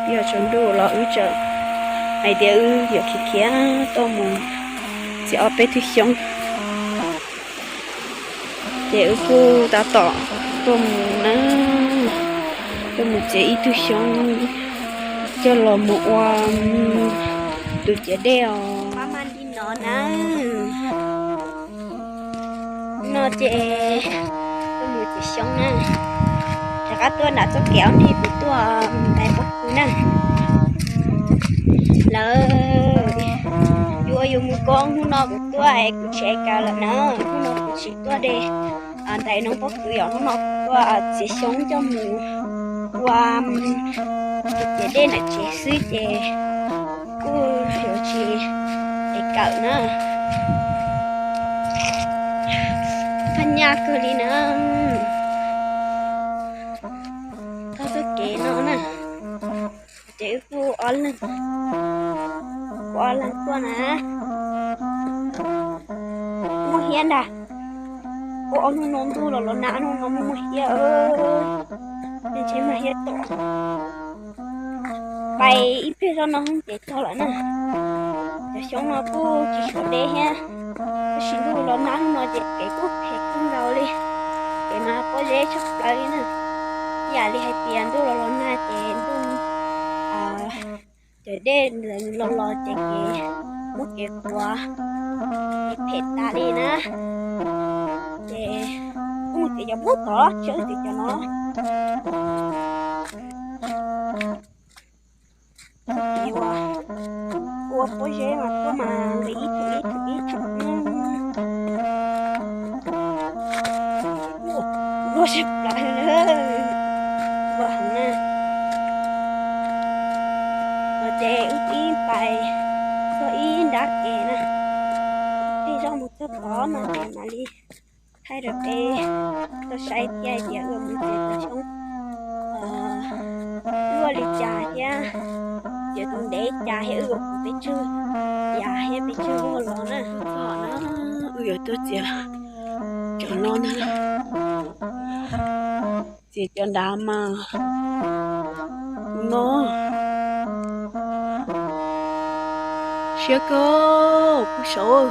Yog tsaus ntuj los wb tseem hais tias wb yuav khiav khiav tuaj mus txiav ob peb tug xyoob. Ces wb kuj tab tom tuaj mus na, tuaj mus txiav ib tug xyoob coj los mus ua tus ciav dej os. Pab maj li no na. No ces tuaj mus txiav xyoob na. Rov qab tuaj nram txoj kev ob nrig kuv tuaj mus ntais pob kws na. Lawv, yus ua yus mus koob, hnub no kuv tuaj es kuv tsis kaw lawm na. Hnub no kuv tsis tuaj de ntais noob pob kws, yog hnub no kuv tuaj txiav xyoob coj mus ua tus ciav dej nram tsev xwb ces kuj yuav tsis es kawm na. Phaj nyaj kawg li na. Thoob txoj kev no na, ces wb kuj ob leeg, kuj ob leeg tuaj na. Muaj hiab ntag. Ua ob hnub no ntuj los los nag, hnub no muaj hiab, ntshe muaj hiab tom. Pais ib pliag zoj no ces txog lawm na. Cov xyoob no kuj tsis sov deb thiab, tab sis ntuj los nag hnub no ces kev kuj phem kawg nkaus li. Kev mas pob zeb tshaj plaws li na. Ib yam li hais tias ntuj los los nag ces ntuj cov dej los los ces kev muab kev quav, kev phem tas li na. Ces kuj mus txiav cov puag tod, tsis yog txiav cov no. Ua pob zeb mas tuaj mas nqis ib thum ib thum ib thum. Luaj sib plawv, luaj heev na. No ces wb pib pais txog ib nrab kev na, pib zoj mus txog tod no ces mam li thaij rau peb tau saib thiab hais tias wb mus txiav cov xyoob luaj li cas thiab txiav tus ntev cas thiab wb yuav pem peb tsawg yam thiab peb tsawg vuag los na. Txog na, wb yuav tuaj txiav cov no na. Txiav cov nrad mas no siab kawg puag saud.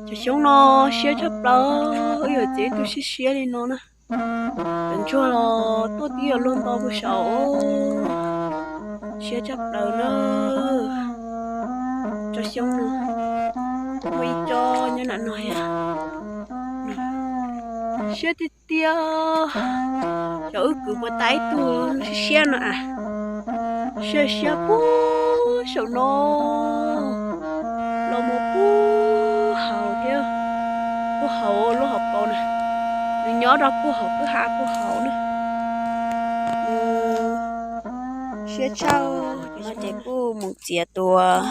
Cov xyoob no siab tshaj plaws, wb yuav txiav ib tug siab siab li no na. Cov ntsuag los tuaj tib yuav luag nto puag saud. Siab tshaj plaws na. Tsob xyoob no muaj ib tsob nyob nram no thiab. Siab tiag tiag. Cov wb kwv puas tas ib tug siab siab no a. Siab siab puag saum no los mus puag hauv thiab, puag hauv lub hauv paus na. Nws nyob rau puag hauv kwj ha puag hauv na. Nws siab tshaj. No ces kuj mus txiav tus,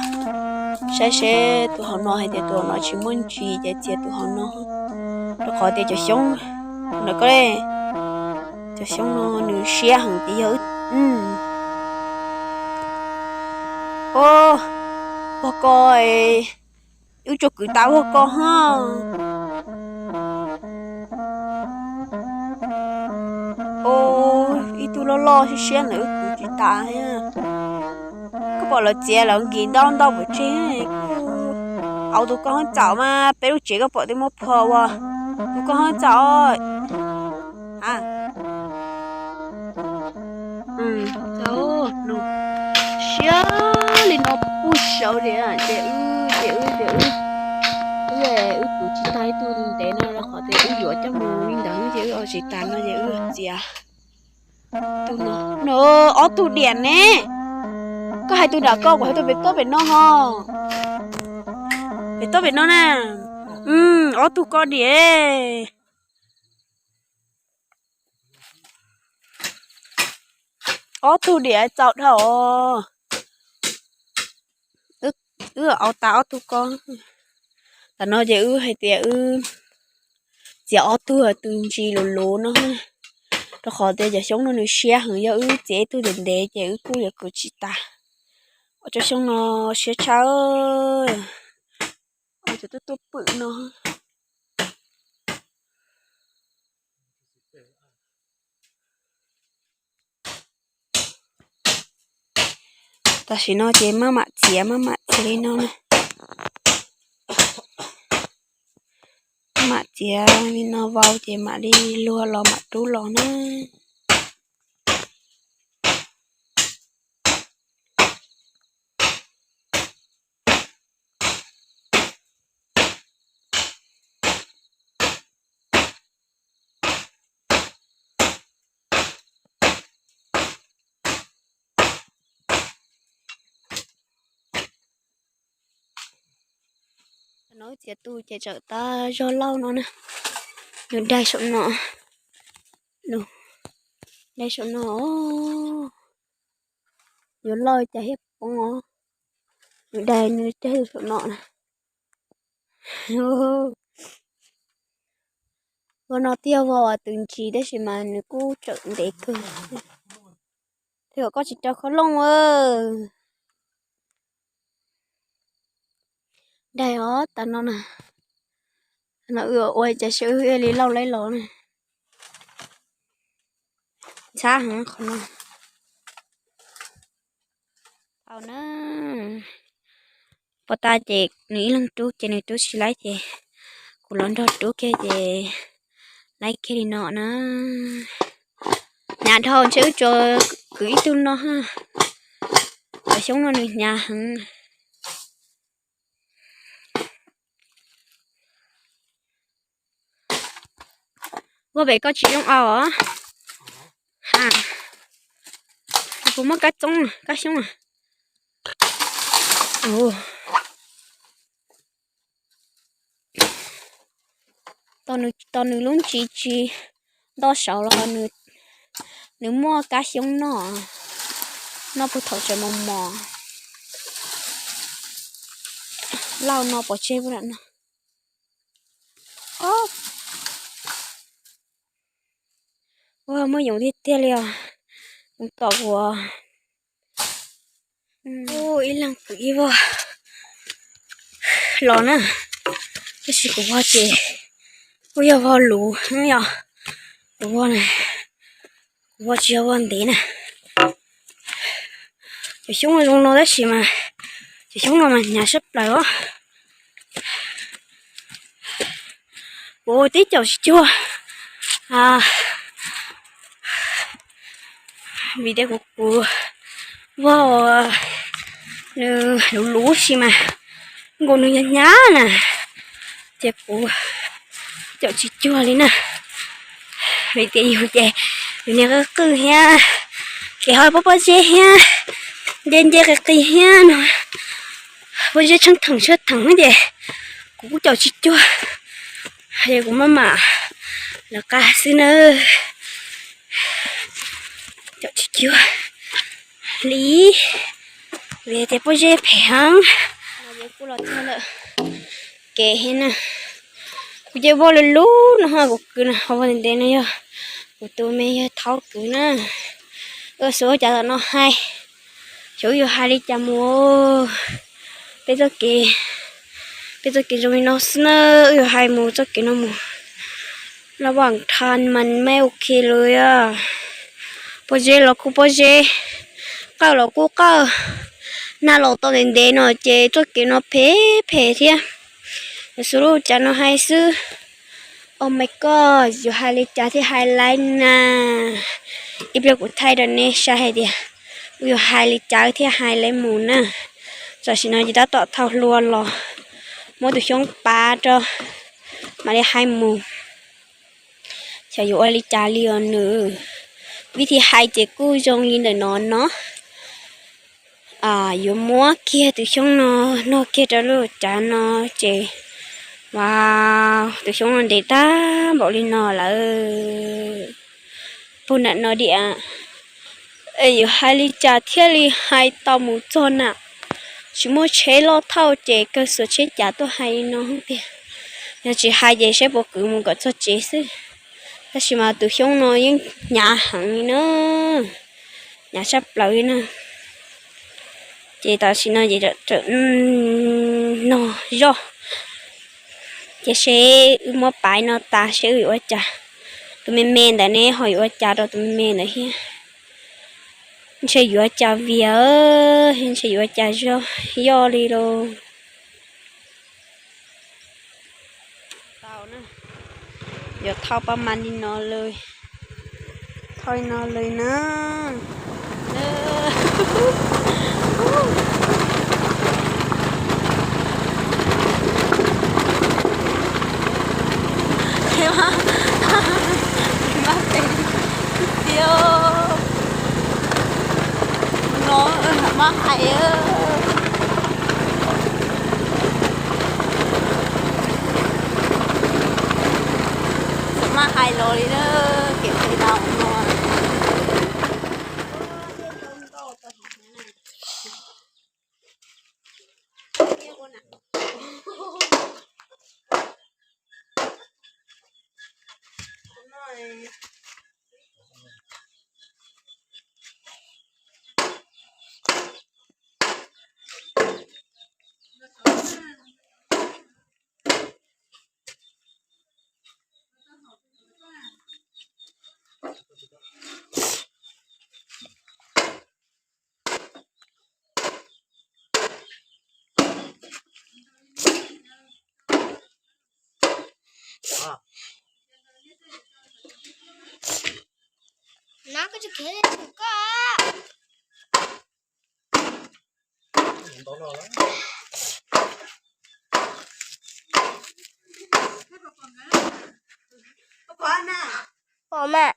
saib seb tus hauv no, hais tias tus hauv no tsis muaj ntsis ces txiav tus hauv no, rau qhov tias cov xyoob ntawm ko, cov xyoob no nws siab heev tias yog wb, o, puag ko, wb tsuas kwv tas puag ko hos. O, ib tug loj loj siab siab ntawd wb kwv tsis tas thiab. Koj pom lawv txiav lawv nkis ntau ntau pov tseg, kuv, au, tus koj hab txaum mas peb lub tsev koj pom twb muab phom ua, tus koj hab txaum. Siab li no puag saud li ces wb, ces wb, ces wb, wb, wb kwv tsis tag ib tug ntev no rau qhov tias wb yuav coj mus li ntawd ces wb ua tsis tas no ces wb txiav tus no. No, ob tug diam ne. Koj hais tus nram ko, kuv hais tus pem toj pem no ho. Pem toj pem no na. Ob tug ko diam. Ob tug diam txaus dhau os. Wb au tas ob tug ko. Tam no ces wb hais tias wb txiav ob tug tus ntsis luv luv no, rau qhov tias cov xyoob no nws siab heev, yog wb txiav ib tug ntev ntev ces wb kuj yuav kwv tsis tas. Ua cov xyoob no siab tshaj. Cov tuaj tuaj pwm no. Tam sim no ces maj mam txiav, maj mam txiav li no na. Maj mam txiav li no vau ces mam li luag los mam rub los na. No txiav tu ces txawm tab zog lauj no na. Nws daig saum no, daig saum no, yuav lauj cas thiaj poob os. Nws daig nws ceg saum no na. Ua no thiaj vau tus ntsis tab sis mas nws kuj tseem ntev kawg. Thiab koj tsis rau khov looj a. Daig os tas no na. No wb ua cas seb wb li lauj laib los na. Ntxhab heev qhov no. Tau na. Pov tas ces nws ib leeg rub ces nws rub tsis laib ces kuv los nrog rub kiag ces laib kiag li no na. Hnyav dhau ntshe wb tsuas kwv ib tug no. Cov xyoob no nws hnyav heev. Ua pem koj tsis zoo au os. Ha, puas muaj kab txoob kab xyoob? Tos nws lub ntsis tsis nto saud los nws muaj kab xyoob noj, noj puag thaum tseem mos mos. Lauj no pov tseg puag nram no. Ua muaj yoov tiag tiag li os. Yoov tom kuv. Ib leeg kwv ib voj los na, tab sis kuv voj ces kuj yog voj luv yom. Kuv voj, kuv voj tsis yog voj ntev na. Cov xyoob no zoo no tab sis mas cov xyoob no mas hnyav sab plaws os. Kuv ua tib caum tsis cuag, vim tias kuv, kuv voj nws luv luv si mas nkaus nws hnyav hnyav na, ces kuv caum tsis cuag li na. Vim tias yus ces yus niag qwj qwj thiab, ces ho pob pob zeb thiab, nce nce qis qis thiab no, pob zeb tsheej theem tsheej theem ces kuv kuj caum tsis cuag. Ces kuv maj mam lawv qab xwb na, caum tsis cuag li, vim tias pob zeb phem heev. Kuv los txog ntawm kev thiab na, kuv ces voj lug lug no, kuv kwv no ho voj ntev ntev no yog kuv tus me yawg thaub kwv na. Ua xyov ua cas tom no hais, xyov wb yuav hais li cas mus. Peb txoj kev, peb txoj kev zoo li no xwb na, wb yuav hais mus txoj kev no mus. Laj vam tha mas mej ok lawm. Pob zeb los kuj pob zeb, qawj los kuj qawj, nag los tau ntev ntev no ces txoj kev no phem phem thiab. Yuav xub lub cas no hais xwb. Oh my god, yuav hais li cas thiaj hais laib na? Ib pliag kuv thaij rau nej saib hais tias wb yuav hais li cas thiaj hais laib mus na. Tam sim no ces tab tom thau hlua los, muab tus xyoob pav rau, mam li hais mus. Xyov yuav ua li cas li os nws. Vib thib hais ces kuj zoo li ntawm no no. Yuav muab kiag tus xyoob no, no kiag rau lub cav no ces, a, tus xyoob no ntev tag npaum li no lawm. Puag nram no diam, yuav hais li cas thiaj li hais tau mus txog na? Tsis muaj tsheb loj thauj ces kawg xuas tsheb cav tuaj hais li no tiag. Yog tsis hais ces saib puas kwv mus kom txog tsev xwb. Tab sis mas tus xyoob no yeej hnyav heev li na, hnyav sab plaws li na. Ces tam sim no ces tawm no zoj, ces seb wb muab paiv no tas seb wb yuav ua cas. Tus me me ntawd ne ho yuav ua cas rau tus me me ntawd thiab? Ntshe yuav cas vias, ntshe yuav cas zog yoj li lauj. Yuav thauj pab mas li no lawm, thauj li no lawm na. Mas pem tiag, no mab hais, mab hais los li na, kev pem tau no. Pom mas.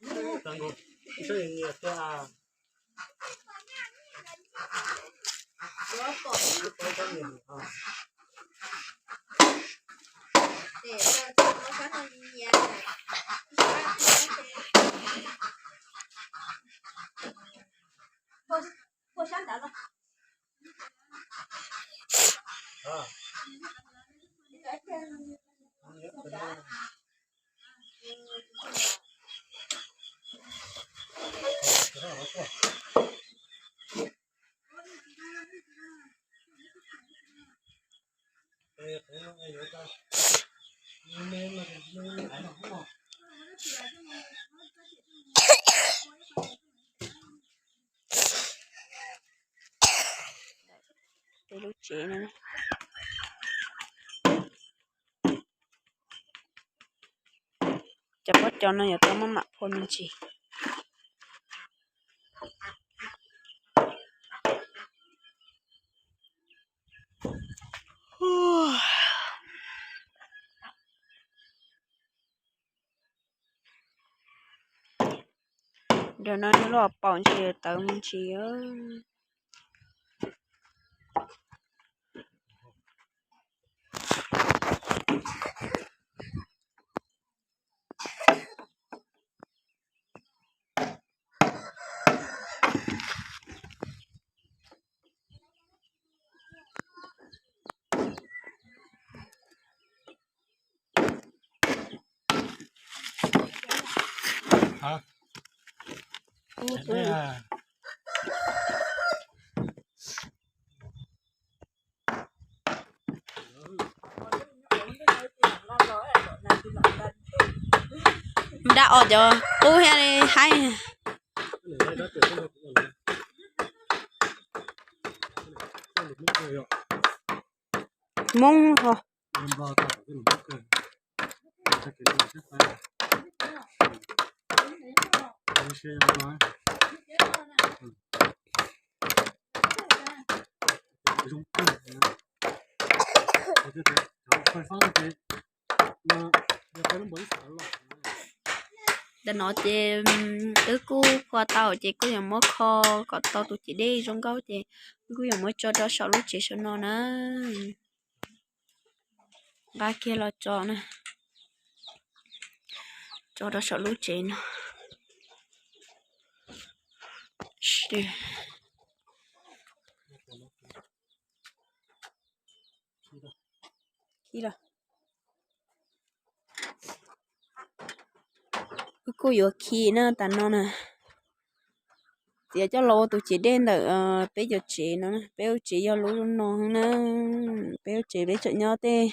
Peb lub tsev no, cov pob cov no yuav tau maj mam phua me ntsis. Ntawm no lub hauv paus ntsis tawv me ntsis. Nrab os cov qub thiab li haib. Hmoob ho. Ntawm no ces wb kuj phua tau ces kuj yuav muab kho kom tau tus cev dej zoo nkauj ces wb kuj yuav muab tso rau saum lub tsev saum no na. Nqa kiag los tso na, tso rau saum lub tsev no. Wb kuj yuav khi na tas no na. Txiav coj los ua tus cev dej ntawm peb cov tsev no, peb lub tsev yog lub no na. Peb lub tsev peb tseem nyob tej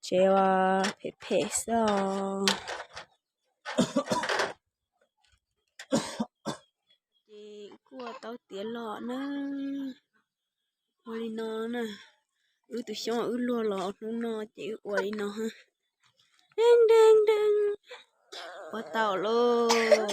tsev uas phem phem xwb os. Ces kuj Ua tau tiav los na. Ua li no na. Wb tus xyoob wb luag los hnub no ces wb ua li no. Deeg deeg deeg. Ua tau lauj.